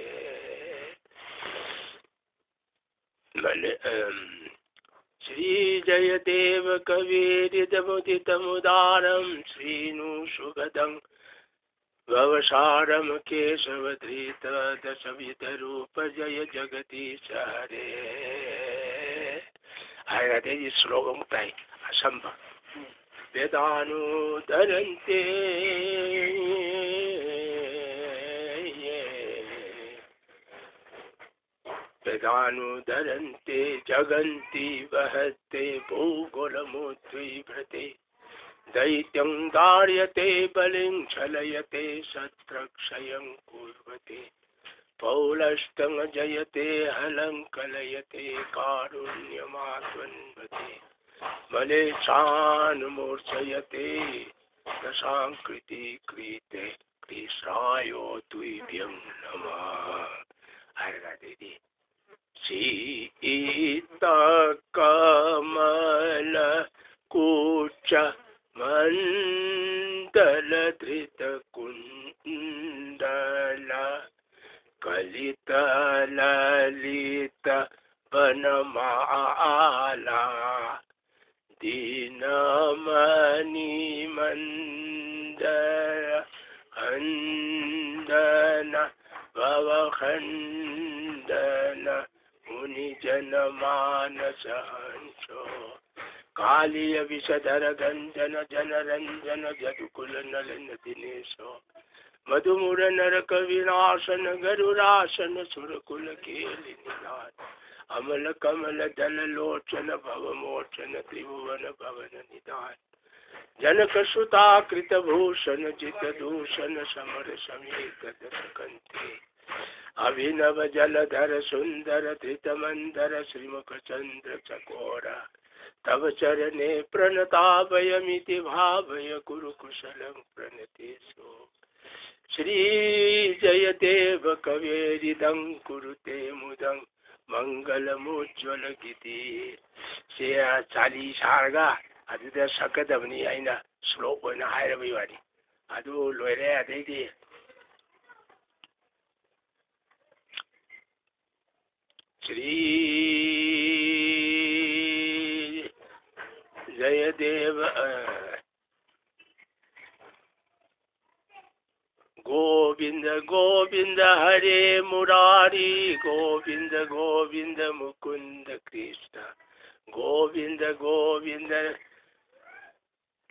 ꯃ꯭ꯂꯦ-, ꯑꯝ, ꯁ꯭ꯔꯤ ꯖꯌ ꯗꯦꯚ ꯀꯚꯤ ꯍ꯭ꯔꯤꯗ ꯃꯨꯗꯤꯇ ꯃꯨꯗꯥꯔꯝ ꯁ꯭ꯔꯤ ꯅꯨ ꯁꯨꯚ ꯗꯪ ꯚꯚ ꯁꯥꯔ ꯃ ꯀꯦ ꯁꯚ ꯙ꯭ꯔꯤꯇ ꯗꯁ ꯚꯤꯙ ꯔꯨꯄ ꯖꯌ ꯖꯒꯗꯤꯁ ꯍꯔꯦ꯫ ꯍꯥꯏꯔꯒ ꯑꯗꯩꯗꯤ ꯁ꯭ꯂꯣꯛ ꯑꯃꯨꯛ ꯇꯥꯏ ꯑꯁꯝꯕ꯫ ꯚꯦꯗꯥꯅꯨ ꯙꯔꯟꯇꯦ ꯚꯦꯗꯥꯅꯨ ꯙꯔꯟꯇꯦ ꯖꯒꯟꯇꯤ ꯚꯍꯠꯇꯦ ꯚꯨ ꯒꯣ ꯂ ꯃꯨ ꯗ꯭ꯋꯤ ꯚ꯭ꯔꯇꯦ दैत्यं दार्यते बलिं छलयते शत्रक्षयं कुर्वते पौलस्त्यं जयते हलं कलयते कारुण्यमातन्वते मलेशान् मूर्छयते दशां कृति कृते कृष्णायो तुभ्यं नमः। ꯍꯥꯏꯔꯒ ꯑꯗꯩꯗꯤ ꯁꯤꯇ ꯀꯃꯂ ꯀꯨꯆ ꯃꯟꯗꯂ ꯙ꯭ꯔꯤꯇ ꯀꯨꯟꯗꯂ ꯀꯂꯤꯇ ꯂꯂꯤꯇ ꯕꯅꯃꯥꯂ ꯗꯤꯅ ꯃꯅꯤ ꯃꯟꯗ ꯈꯟꯗ भवखण्डन मुनिजनमानसहंसो। कालिय विषधर गञ्जन जनरञ्जन जदुकुल नलन दिनेशो। मधुमुर नरक विनाशन गरुरासन सुरकुल केलि निनाद। अमल कमल दल लोचन भवमोचन त्रिभुवन भवन निदान। जनक सुता कृत भूषण जित दूषण समर समेत दस कंते। अभिनव जलधर सुंदर धृत मंदर श्रीमुख चंद्र चकोर। तव चरणे प्रणताभयमिति भावय कुरु कुशलं प्रणतेषु। श्री जयदेव कवेरिदं कुरुते मुदं मंगलमुज्ज्वल गिति꯫ ꯁꯦ ꯆꯥꯂꯤ ꯁꯥꯔꯒ ꯑꯗꯨꯗ ꯁꯛꯀꯗꯕꯅꯤ ꯑꯩꯅ ꯁ꯭ꯂꯣꯛ ꯑꯣꯏꯅ ꯍꯥꯏꯔꯕꯒꯤ ꯋꯥꯅꯤ꯫ ꯑꯗꯨ ꯂꯣꯏꯔꯦ꯫ ꯑꯗꯩꯗꯤ ꯁ꯭ꯔꯤ ꯖꯌꯗꯦꯕ ꯑ, ꯒꯣꯕꯤꯟꯗ ꯒꯣꯕꯤꯟꯗ ꯍꯔꯦ ꯃꯨꯔꯥꯔꯤ ꯒꯣꯕꯤꯟꯗ ꯒꯣꯕꯤꯟꯗ ꯃꯨꯀꯨꯟꯗ ꯀ꯭ꯔꯤꯁꯅ ꯒꯣꯕꯤꯟꯗ ꯒꯣꯕꯤꯟꯗ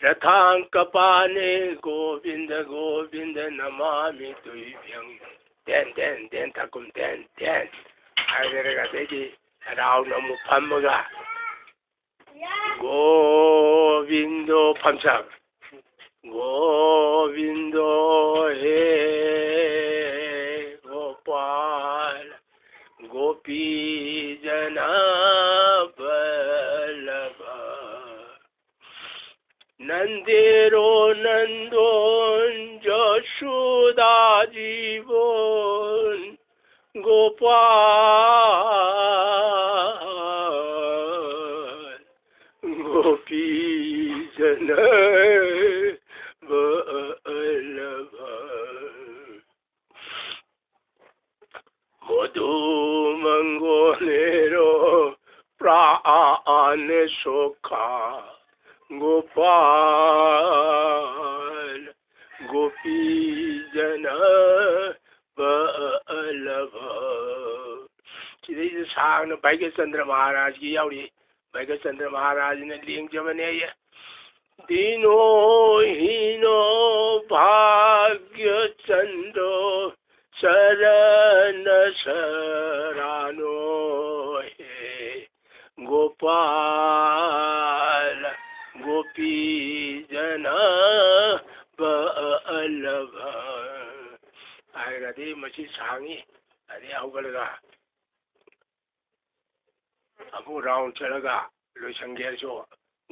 ꯔꯊꯥꯡꯀꯄꯥꯅꯦ ꯒꯣꯕꯤꯟꯗ ꯒꯣꯕꯤꯟꯗ ꯅꯃꯥꯃꯤ ꯇꯨꯚ꯭ꯌꯪ꯫ ꯇꯦꯟ ꯇꯦꯟ ꯇꯦꯟ ꯊꯛꯀꯨꯝ ꯇꯦꯟ ꯇꯦꯟ ꯍꯥꯏꯔꯒ ꯑꯗꯩꯗꯤ ꯍꯔꯥꯎꯅ ꯑꯃꯨꯛ ꯐꯝꯃꯒ ꯒꯣꯕꯤꯟꯗꯣ ꯐꯝꯁꯥꯕ꯫ ꯒꯣꯕꯤꯟꯗꯣ ꯍꯦ ꯒꯣꯄꯥꯜ ꯒꯣꯄꯤꯖꯅ ꯕꯜꯂꯚ ꯅꯟꯗꯦꯔꯣ ꯅꯟꯗꯣꯟ ꯖꯣꯁꯨꯗꯥ ꯖꯤꯕꯣꯟ ꯒꯣꯄꯥꯜ ꯒꯣꯄꯤꯖꯅ ꯕꯜꯂꯚ ꯃꯣꯗꯨ ꯃꯪꯒꯣꯂꯦꯔꯣ ꯄ꯭ꯔꯥꯅ ꯁꯣꯈꯥ ꯒꯣꯄꯥꯜ ꯒꯣꯄꯤꯖꯅ ꯁꯥꯡꯅ ꯚꯩꯒ꯭ꯌꯆꯟꯗ꯭ꯔ ꯃꯍꯥꯔꯥꯖꯀꯤ ꯌꯥꯎꯔꯤ꯫ ꯚꯩꯒ꯭ꯌꯆꯟꯗ꯭ꯔ ꯃꯍꯥꯔꯥꯖꯅ ꯂꯦꯡꯖꯕꯅꯦꯌꯦ꯫ ꯗꯤꯅꯣ ꯍꯤꯅꯣ ꯚꯥꯒ꯭ꯌꯆꯟꯗ꯭ꯔꯣ ꯆꯔꯅ ꯁꯔꯥꯅꯣ ꯍꯦ ꯒꯣꯄꯥꯂ ꯒꯣꯄꯤꯖꯅ ꯕꯜꯂꯚ ꯍꯥꯏꯔꯒꯗꯤ ꯃꯁꯤ ꯁꯥꯡꯉꯤ꯫ ꯑꯗꯩ ꯍꯧꯒꯠꯂꯒ ꯑꯃꯨꯛ ꯔꯥꯎꯟ ꯆꯠꯂꯒ ꯂꯣꯏꯁꯟꯒꯦ ꯍꯥꯏꯔꯁꯨ,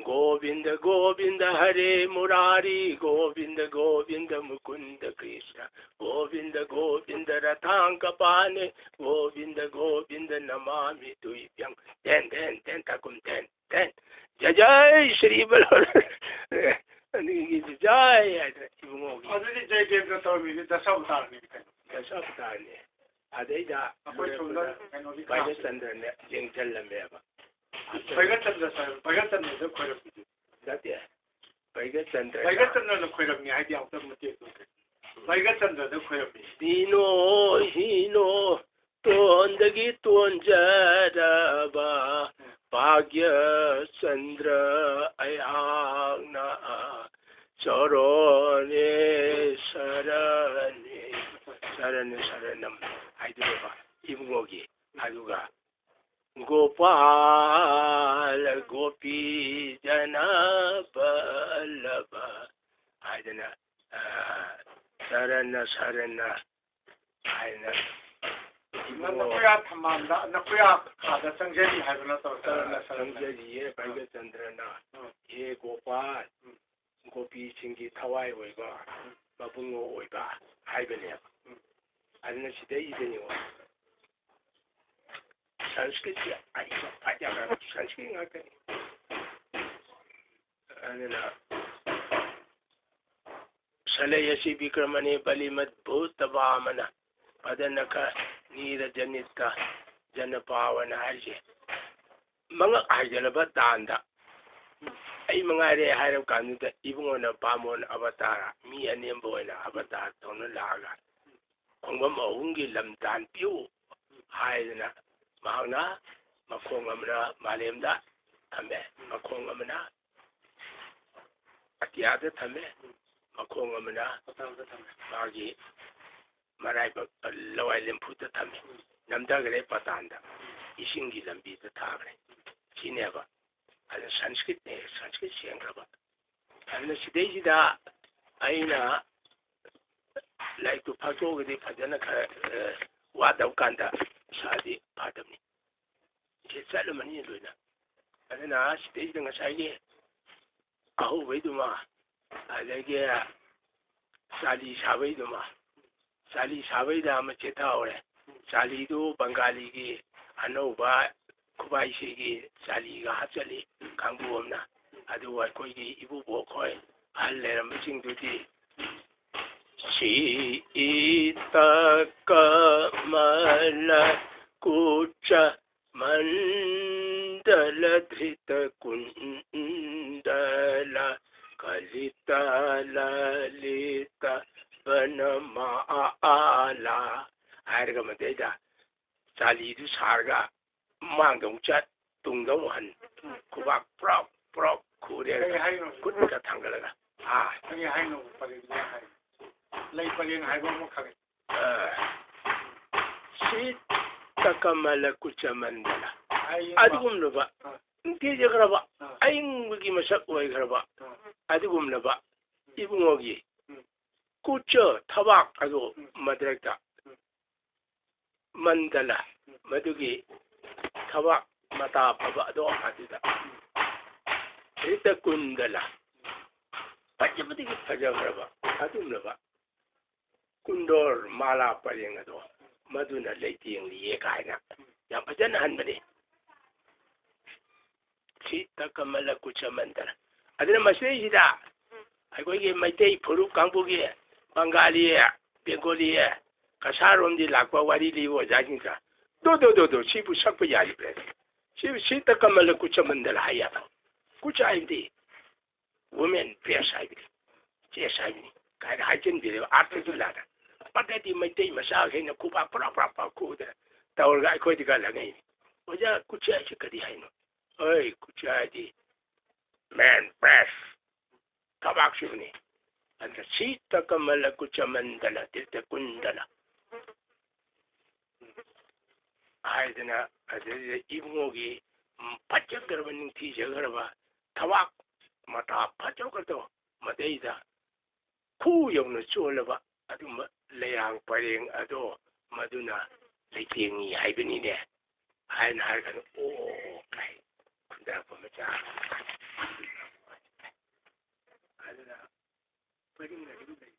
ꯒꯣꯕꯤꯟꯗ ꯒꯣꯕꯤꯟꯗ ꯍꯔꯦ ꯃꯨꯔꯥꯔꯤ, ꯒꯣꯕꯤꯟꯗ ꯒꯣꯕꯤꯟꯗ ꯃꯨꯀꯨꯟꯗ ꯀ꯭ꯔꯤꯁꯅ, ꯒꯣꯕꯤꯟꯗ ꯒꯣꯕꯤꯟꯗ ꯔꯊꯥꯡꯒ ꯄꯥꯅꯦ, ꯒꯣꯕꯤꯟꯗ ꯒꯣꯕꯤꯟꯗ ꯅꯃꯥꯃꯤ ꯇꯨꯏꯕ꯭ꯌꯪ꯫ ꯇꯦꯟ ꯇꯦꯟ ꯇꯦꯟ ꯇꯀꯨꯝ ꯇꯦꯟ ꯇꯦꯟ꯫ ꯖꯌ ꯖꯌ ꯁ꯭ꯔꯤ ꯕꯂꯣ꯫ ꯑꯅꯤꯒꯤ ꯖꯌ ꯍꯥꯏꯗꯅ ꯏꯕꯨꯡꯉꯣꯒꯤ꯫ ꯑꯗꯨꯗꯤ ꯖꯌꯗꯦꯕꯅ ꯇꯧꯔꯝꯃꯤꯗꯤ ꯗꯁ ꯑꯕꯇꯥꯔꯅꯤ ꯀꯩꯅꯣ꯫ ꯗꯁ ꯑꯕꯇꯥꯔꯅꯤ꯫ ꯑꯗꯩꯗ ꯑꯩꯈꯣꯏ ꯁꯣꯝꯗ ꯀꯩꯅꯣꯒꯤ ꯚꯥꯒ꯭ꯌꯆꯟꯗ꯭ꯔꯅ ꯂꯦꯡꯁꯜꯂꯝꯃꯦꯕ꯫ ꯚꯥꯒ꯭ꯌꯆꯟꯗ꯭ꯔ ꯁꯥꯔ, ꯚꯥꯒ꯭ꯌꯆꯟꯗ꯭ꯔꯗ ꯈꯣꯏꯔꯝꯃꯤꯗꯨ꯫ ꯅꯠꯇꯦ, ꯚꯥꯒ꯭ꯌꯆꯟꯗ꯭ꯔꯅ꯫ ꯚꯥꯒ꯭ꯌꯆꯟꯗ꯭ꯔꯅ ꯈꯣꯏꯔꯝꯃꯤ ꯍꯥꯏꯗꯤ ꯑꯃꯨꯛꯇ ꯃꯇꯦꯛꯇꯣ꯫ ꯚꯥꯒ꯭ꯌꯆꯟꯗ꯭ꯔꯗ ꯈꯣꯏꯔꯝꯃꯤ꯫ ꯗꯤꯅꯣ ꯍꯤꯅꯣ ꯇꯣꯟꯗꯒꯤ ꯇꯣꯟꯖꯔꯕ ꯚꯥꯒ꯭ꯌꯆꯟꯗ꯭ꯔ ꯑꯩꯍꯥꯛꯅ ꯆꯔꯣꯅꯦ ꯁꯔꯅꯦ ꯁꯔꯅ ꯁꯔꯅꯝ ꯍꯥꯏꯗꯣꯏꯅꯦꯕ ꯏꯕꯨꯡꯉꯣꯒꯤ꯫ ꯑꯗꯨꯒ ꯒꯣꯄꯥꯂ ꯒꯣꯄꯤ ꯖꯅ ꯕꯜꯂꯚ ꯍꯥꯏꯗꯅ, ꯑ, ꯁꯔꯅ ꯁꯔꯅ ꯍꯥꯏꯅ ꯅ-, ꯅꯀꯨꯌꯥ ꯊꯝꯕꯥꯜꯗ, ꯅꯀꯨꯌꯥ ꯈꯥꯗ ꯆꯪꯖꯔꯤ ꯍꯥꯏꯕ ꯅꯠꯇ꯭ꯔꯣ? ꯆꯔꯅ, ꯑ, ꯆꯔꯅ꯫ ꯆꯪꯖꯔꯤꯌꯦ ꯚꯩꯒ꯭ꯌꯆꯟꯗ꯭ꯔꯅ꯫ ꯎꯝ꯫ ꯍꯦ ꯒꯣꯄꯥꯜ, ꯎꯝ꯫ ꯒꯣꯄꯤꯁꯤꯡꯒꯤ ꯊꯋꯥꯏ ꯑꯣꯏꯕ, ꯎꯝ꯫ ꯃꯕꯨꯡꯉꯣ ꯑꯣꯏꯕ ꯍꯥꯏꯕꯅꯦꯕ꯫ ꯎꯝ꯫ ꯑꯗꯨꯅ ꯁꯤꯗꯩꯁꯤꯗꯅꯤ ꯁꯪꯁꯀ꯭ꯔꯤꯠꯁꯦ ꯑꯩ ꯐꯖꯈ꯭ꯔꯕ ꯁꯪꯁꯀ꯭ꯔꯤꯠ ꯉꯥꯛꯇꯅꯤ꯫ ꯑꯗꯨꯅ ꯁꯂꯌꯁꯤ ꯕꯤꯀ꯭ꯔꯃꯅꯦ ꯕꯂꯤꯃꯠ ꯚꯨꯇ ꯚꯥꯃꯅ ꯄꯗꯅꯈ ꯅꯤꯔꯖꯅꯤꯇ ꯖꯅ ꯄꯥꯋꯅ ꯍꯥꯏꯔꯤꯁꯦ꯫ ꯃꯉꯛ ꯍꯥꯏꯖꯜꯂꯕ ꯇꯥꯟꯗ ꯑꯩ ꯃꯉꯥꯏꯔꯦ ꯍꯥꯏꯔꯕ ꯀꯥꯟꯗꯨꯗ ꯏꯕꯨꯡꯉꯣꯅ ꯕꯥꯃꯣꯟ ꯑꯕꯇꯥꯔ, ꯃꯤ ꯑꯅꯦꯝꯕ ꯑꯣꯏꯅ ꯑꯕꯇꯥꯔ ꯇꯧꯅ ꯂꯥꯛꯑꯒ ꯈꯣꯡꯕꯝ ꯑꯍꯨꯝꯒꯤ ꯂꯝ ꯇꯥꯟ ꯄꯤꯌꯨ ꯍꯥꯏꯗꯅ ꯃꯍꯥꯛꯅ ꯃꯈꯣꯡ ꯑꯃꯅ ꯃꯥꯂꯦꯝꯗ ꯊꯝꯃꯦ, ꯃꯈꯣꯡ ꯑꯃꯅ ꯑꯇꯤꯌꯥꯗ ꯊꯝꯃꯦ, ꯃꯈꯣꯡ ꯑꯃꯅ ꯃꯥꯒꯤ ꯃꯔꯥꯏꯕꯛ, ꯂꯋꯥꯏ ꯂꯦꯝꯐꯨꯗ ꯊꯝꯃꯤ꯫ ꯅꯝꯊꯈ꯭ꯔꯦ ꯄꯥꯇꯥꯟꯗ, ꯏꯁꯤꯡꯒꯤ ꯂꯝꯕꯤꯗ ꯊꯥꯈ꯭ꯔꯦ꯫ ꯁꯤꯅꯦꯕ꯫ ꯑꯗꯨ ꯁꯪꯁꯀ꯭ꯔꯤꯠꯅꯦ, ꯁꯪꯁꯀ꯭ꯔꯤꯠ ꯁꯦꯝꯈ꯭ꯔꯕ꯫ ꯑꯗꯨꯅ ꯁꯤꯗꯩꯁꯤꯗ ꯑꯩꯅ ꯂꯥꯏꯔꯤꯛꯇꯨ ꯐꯥꯛꯇꯣꯛꯑꯒꯗꯤ ꯐꯖꯅ ꯈꯔ, ꯑ, ꯋꯥꯗꯕ ꯀꯥꯟꯗ ꯏꯁꯥꯗꯤ ꯐꯥꯗꯕꯅꯤ꯫ ꯁꯤ ꯆꯠꯂꯝꯃꯅꯤ ꯂꯣꯏꯅ꯫ ꯑꯗꯨꯅ ꯁꯤꯗꯩꯁꯤꯗ ꯉꯁꯥꯏꯒꯤ ꯑꯍꯧꯕꯩꯗꯨꯃ, ꯑꯗꯒꯤ ꯆꯥꯂꯤ ꯁꯥꯕꯩꯗꯨꯃ, ꯆꯥꯂꯤ ꯁꯥꯕꯩꯗ ꯑꯃ ꯆꯤꯊꯍꯧꯔꯦ꯫ ꯆꯥꯂꯤꯗꯨ ꯕꯪꯒꯥꯂꯤꯒꯤ ꯑꯅꯧꯕ ꯈꯨꯕꯥꯏꯁꯤꯒꯤ ꯆꯥꯂꯤꯒ ꯍꯥꯞꯆꯜꯂꯤ ꯀꯥꯡꯕꯨ ꯑꯃꯅ꯫ ꯑꯗꯨꯕꯨ ꯑꯩꯈꯣꯏꯒꯤ ꯏꯕꯨꯕꯣꯛ ꯈꯣꯏ ꯑꯍꯜ ꯂꯩꯔꯝꯕꯁꯤꯡꯗꯨꯗꯤ ꯁꯤꯇ ꯀꯃꯂ ꯀꯨꯆ ꯃꯟꯗꯂ ꯙ꯭ꯔꯤꯇ ꯀꯨꯟꯗꯂ ꯀꯂꯤꯇ ꯂꯂꯤꯇ ꯕꯅ ꯃꯥꯂꯥ ꯍꯥꯏꯔꯒ ꯃꯗꯩꯗ ꯆꯥꯂꯤꯗꯨ ꯁꯥꯔꯒ ꯃꯥꯡꯗ ꯑꯃꯨꯛ ꯆꯠ, ꯇꯨꯡꯗ ꯑꯃꯨꯛ ꯍꯟ, ꯈꯨꯕꯥꯛ ꯄ꯭ꯔꯣꯛ ꯄ꯭ꯔꯣꯛ ꯈꯨꯔꯦ꯫ ꯀꯔꯤ ꯍꯥꯏꯅꯣ? ꯈꯨꯠꯀ ꯊꯥꯡꯒꯠꯂꯒ꯫ ꯑꯥ꯫ ꯀꯔꯤ ꯍꯥꯏꯅꯣ? ꯄꯔꯦꯡꯗꯨ ꯍꯥꯏ꯫ ꯂꯩ ꯄꯔꯦꯡ ꯍꯥꯏꯕ ꯑꯃꯈꯛ꯫ ꯑꯥ꯫ ꯁꯤꯇ ꯀꯃꯂ ꯀꯨꯆ ꯃꯟꯗꯂ꯫ ꯑꯗꯨꯒꯨꯝꯂꯕ, ꯑꯥ꯫ ꯅꯤꯡꯊꯤꯖꯈ꯭ꯔꯕ, ꯑꯥ꯫ ꯑꯏꯪꯕꯒꯤ ꯃꯁꯛ ꯑꯣꯏꯈ꯭ꯔꯕ, ꯑꯥ꯫ ꯑꯗꯨꯒꯨꯝꯂꯕ ꯏꯕꯨꯡꯉꯣꯒꯤ ꯎꯝ꯫ ꯀꯨꯆ, ꯊꯕꯥꯛ ꯑꯗꯨ ꯎꯝ꯫ ꯃꯗ꯭ꯔꯛꯇ꯫ ꯎꯝ꯫ ꯃꯟꯗꯂ, ꯎꯝ꯫ ꯃꯗꯨꯒꯤ ꯊꯕꯥꯛ ꯃꯇꯥ ꯐꯕ ꯑꯗꯣ ꯑꯗꯨꯗ꯫ ꯎꯝ꯫ ꯙ꯭ꯔꯤꯇ ꯀꯨꯟꯗꯂ, ꯐꯖꯕꯗꯒꯤ ꯐꯖꯈ꯭ꯔꯕ ꯑꯗꯨꯒꯨꯝꯂꯕ ꯀꯨꯟꯗꯣꯔ ꯃꯥꯂꯥ ꯄꯔꯦꯡ ꯑꯗꯣ ꯃꯗꯨꯅ ꯂꯩꯇꯦꯡꯂꯤꯌꯦ ꯀꯥꯏꯅ ꯌꯥꯝ ꯐꯖꯅ ꯍꯟꯕꯅꯤ꯫ ꯁꯤꯇ ꯀꯃꯂ ꯀꯨꯆ ꯃꯟꯗꯂ꯫ ꯑꯗꯨꯅ ꯃꯁꯤꯗꯩꯁꯤꯗ ꯑꯩꯈꯣꯏꯒꯤ ꯃꯩꯇꯩ ꯐꯨꯔꯨꯞ ꯀꯥꯡꯕꯨꯒꯤ ꯕꯪꯒꯥꯂꯤ, ꯕꯦꯡꯒꯣꯂꯤ, ꯀꯁꯥꯔꯣꯝꯗꯤ ꯂꯥꯛꯄ ꯋꯥꯔꯤ ꯂꯤꯕ ꯑꯣꯖꯥꯁꯤꯡꯗ, "ꯗꯣ, ꯗꯣ, ꯗꯣ, ꯗꯣ, ꯁꯤꯕꯨ ꯁꯛꯄ ꯌꯥꯔꯤꯕ꯭ꯔꯥ? ꯁꯤꯕꯨ ꯁꯤꯇ ꯀꯃꯂ ꯀꯨꯆ ꯃꯟꯗꯂ ꯍꯥꯏ ꯌꯥꯕ?" ꯀꯨꯆ ꯍꯥꯏꯕꯗꯤ women breast ꯍꯥꯏꯕꯅꯤ, chest ꯍꯥꯏꯕꯅꯤ ꯀꯥꯏꯅ ꯍꯥꯏꯖꯤꯟꯕꯤꯔꯦꯕ ꯑꯥꯔꯊꯗꯨ ꯂꯥꯟꯅ꯫ ꯄꯗꯗꯤ ꯃꯩꯇꯩ ꯃꯆꯥꯈꯩꯅ ꯈꯨꯕꯥꯛ ꯄ꯭ꯔꯥꯛ ꯄ꯭ꯔꯥꯛ ꯄ꯭ꯔꯥꯛ ꯈꯨꯗꯅ ꯇꯧꯔꯒ ꯑꯩꯈꯣꯏꯗꯒ ꯂꯪꯉꯛꯏꯅꯤ꯫ "ꯑꯣꯖꯥ, ꯀꯨꯆꯤ ꯍꯥꯏꯁꯤ ꯀꯔꯤ ꯍꯥꯏꯅꯣ?" "ꯍꯣꯏ, ꯀꯨꯆꯤ ꯍꯥꯏꯗꯤ ꯃꯦꯟ ꯄ꯭ꯔꯦꯁ, ꯊꯕꯥꯛ ꯁꯨꯕꯅꯤ꯫ ꯑꯗꯨꯅ ꯁꯤꯇ ꯀꯃꯂ ꯀꯨꯆꯃꯟꯗꯂ ꯇꯤꯔꯊ ꯀꯨꯟꯗꯂ" ꯍꯥꯏꯗꯅ, ꯑꯗꯨꯗꯩꯗ ꯏꯕꯨꯡꯉꯣꯒꯤ, ꯎꯝ, ꯐꯠꯖꯈ꯭ꯔꯕ, ꯅꯤꯡꯊꯤꯖꯈ꯭ꯔꯕ ꯊꯕꯥꯛ ꯃꯇꯥ ꯐꯠꯖꯈ꯭ꯔꯗꯣ, ꯃꯗꯩꯗ ꯈꯨ ꯌꯧꯅ ꯆꯣꯜꯂꯕ ꯑꯗꯨꯝꯕ ꯂꯩꯔꯥꯡ ꯄꯔꯦꯡ ꯑꯗꯣ ꯃꯗꯨꯅ ꯂꯩꯇꯦꯡꯉꯤ ꯍꯥꯏꯕꯅꯤꯅꯦ ꯍꯥꯏꯅ ꯍꯥꯏꯔꯒꯅ, "ꯑꯣ" ꯀꯥꯏ ꯈꯨꯟꯗꯥꯔꯛꯄ ꯃꯆꯥ꯫ ꯑꯗꯨꯅ ꯄꯔꯤꯡ ꯑꯗꯨꯝ ꯂꯩ꯫